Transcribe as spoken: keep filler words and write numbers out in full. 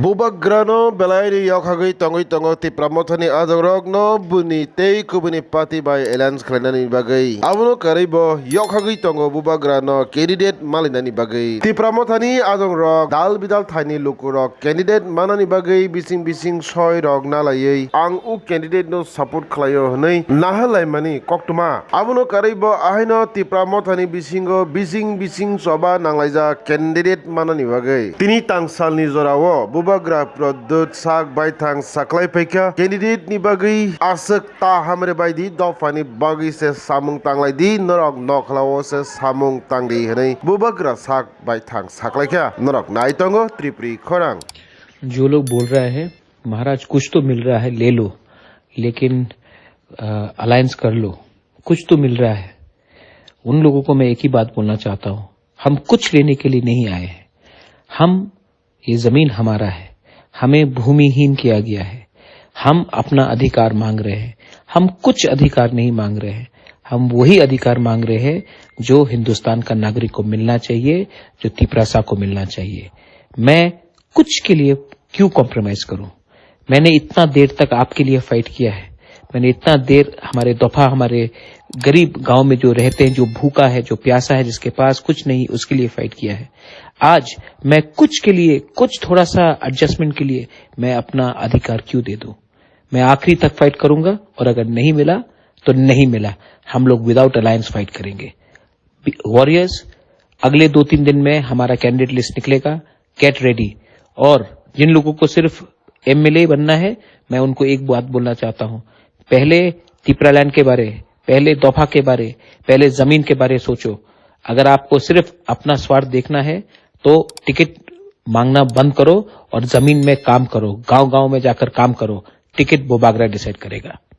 Bubagrano belaini yokhagwi tongwi tongo Tipra Mothani ajwkrokno buni tei kubuni party bai alliance khlainani bagwi. Abono karwibo yokhagwi tongo Bubagrano candidate malainani bagwi. Tipra Mothani ajwkrok dal bidal thaini lukurok candidate manani bagwi bising bising soi rok nalaiwi ang o candidate no support khlaio hwnwi nahalaimani koktwma. Abono karwibo ahaino Tipra Mothani bisingo bising bising choba nanglaijak candidate manani bagwi. Tini tangsalni jorao Bubagra Pradyut sak baithang saklai phaikha candidate ni bagwi aswk ta hamre baidi dophani bagwi se samung tanglai di norok nokhlao se samung tangdi hwnwi Bubagra sak baithang saklaikha norok nai tongo Tripuri khorang. जो लोग बोल रहा है महाराज कुछ तो मिल रहा है ले लो, लेकिन अलायंस कर लो, कुछ तो मिल रहा है। उन लोगों को मैं एक ही बात बोलना चाहता हूँ, हम कुछ लेने के लिए नहीं आए हैं। हम ये जमीन हमारा है, हमें भूमिहीन किया गया है। हम अपना अधिकार मांग रहे हैं। हम कुछ अधिकार नहीं मांग रहे हैं। हम वही अधिकार मांग रहे हैं जो हिंदुस्तान का नागरिक को मिलना चाहिए, जो तिपरासा को मिलना चाहिए। मैं कुछ के लिए क्यों कॉम्प्रोमाइज करूं? मैंने इतना देर तक आपके लिए फाइट किया है। मैंने इतना देर हमारे दफा, हमारे गरीब गांव में जो रहते हैं, जो भूखा है, जो प्यासा है, जिसके पास कुछ नहीं, उसके लिए फाइट किया है। आज मैं कुछ के लिए, कुछ थोड़ा सा एडजस्टमेंट के लिए मैं अपना अधिकार क्यों दे दूं? मैं आखिरी तक फाइट करूंगा और अगर नहीं मिला तो नहीं मिला। हम लोग विदाउट अलायंस फाइट करेंगे। वॉरियर्स, अगले दो तीन दिन में हमारा कैंडिडेट लिस्ट निकलेगा। Get ready. और जिन लोगों को सिर्फ एमएलए बनना है, मैं उनको एक बात बोलना चाहता हूँ, पहले तिपरालैंड के बारे, पहले दफा के बारे, पहले जमीन के बारे सोचो। अगर आपको सिर्फ अपना स्वार्थ देखना है तो टिकट मांगना बंद करो और जमीन में काम करो, गांव गांव में जाकर काम करो। टिकट वो बागरा डिसाइड करेगा।